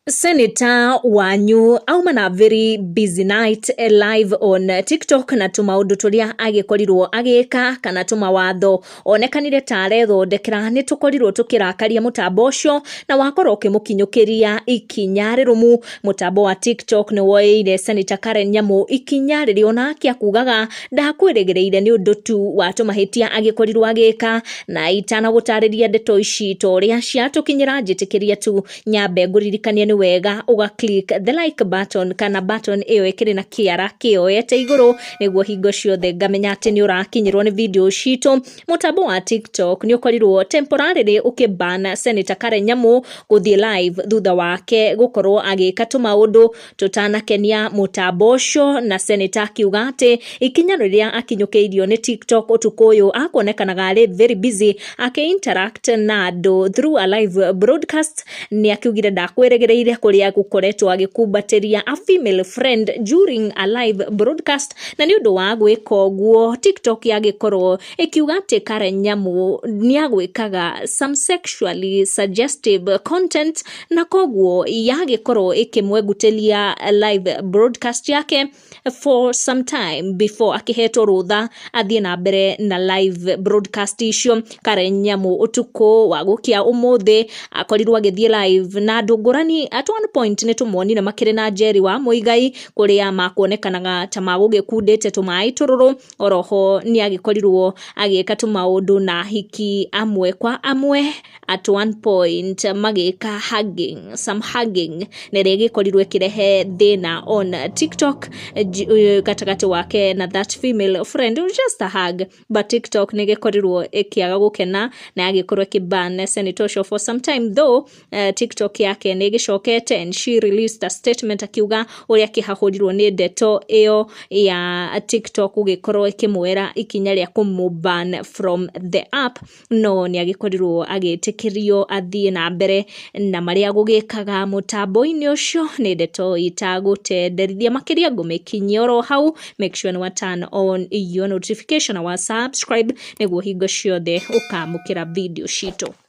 Senator wanyu auma na very busy night live on TikTok na tũmaũndũ tũrĩa agĩkorirwo agĩka kana tũmawatho onekanire ta arethondekera nĩ tũkorirwo tũkĩrakaria mũtambo ũcio na wakorwo ũkĩmũkinyũkĩria ikinya rĩrũmu. Mũtambo wa TikTok nĩ woeire Senator Karen Nyamu ikinya rĩrĩa onake akugaga ndakwĩrĩgĩrĩire nĩ ũndũ tu wa tũmahĩtia agĩkorirwo agĩka. Na itanagũtarĩria ndeto ici ta ũrĩa ciatũkinyĩra, njĩtĩkĩria tu nyambe ngũririkanie nĩ wega ũga click the like button kana button ĩyo ĩkĩrĩ na kĩara kĩoete igũrũ nĩguo hingo ciothe ngamenya atĩ nĩ ũrakinyĩrwo nĩ video citũ. Mũtambo wa TikTok nĩ ũkorirwo temporarily ũkĩban Senator Karen Nyamu gũthiĩ live thutha wake gũkorwo agĩka tũmaũndũ tũtanakenia mũtambo ũcio, na Senator akiuga atĩ ikinya rĩrĩa akinyũkĩirio nĩ TikTok ũtukũ ũyũ akuonekanaga arĩ very busy akĩ interact na andũ through a live broadcast. Nĩ akiugire ndakwĩrĩgĩrĩire kũrĩa gũkoretwo agĩkumbatĩria a female friend during a live broadcast, na nĩ ũndũ wa gwĩka ũguo TikTok yagĩkorwo ĩkiuga atĩ Karen Nyamu nĩ agwĩkaga some sexually suggestive content, na koguo yagĩkorwo ĩkĩmwengutĩria live broadcast yake for some time before akĩhetwo rũtha athiĩ na mbere na live broadcast icio. Karen Nyamu ũtukũ wa gũkĩa ũmũthĩ akorirwo agĩthiĩ live na andũ ngũrani. At one point nĩ tũmuonire makĩrĩ na Njeri wa Mũigai kũrĩa makuonekanaga ta magũgĩkundĩte tũmaĩ tũrũrũ. Oroho nĩ agĩkorirwo agĩka tũmaũndũ na hiki amwe kwa amwe, at one point magĩka hugging, some hugging, na ĩrĩa ĩgĩkorirwo ĩkĩrehe thĩna on TikTok gatagatĩ wake na that female friend. It was just a hug, but TikTok nĩ ĩgĩkorirwo ĩkĩaga gũkena na yagĩkorwo ĩkĩban senator ũcio for some time, though TikTok yake nĩ ĩgĩcokete and she released a statement akiuga ũrĩa akĩhahũrirwo nĩ ndeto ĩyo ya TikTok gũgĩkorwo ĩkĩmwĩra ikinya rĩa kũmũban from the app, no nĩ agĩkorirwo agĩtĩkĩrio athiĩ na mbere na marĩa gũgĩkaga mũtambo-inĩ ũcio. Nĩ ndeto itagũtenderithia makĩria, ngũmĩkinyia oro hau. Make sure nĩ wa turn on your notification na wa subscribe nĩguo hingo ciothe ũkamũkĩra video citũ.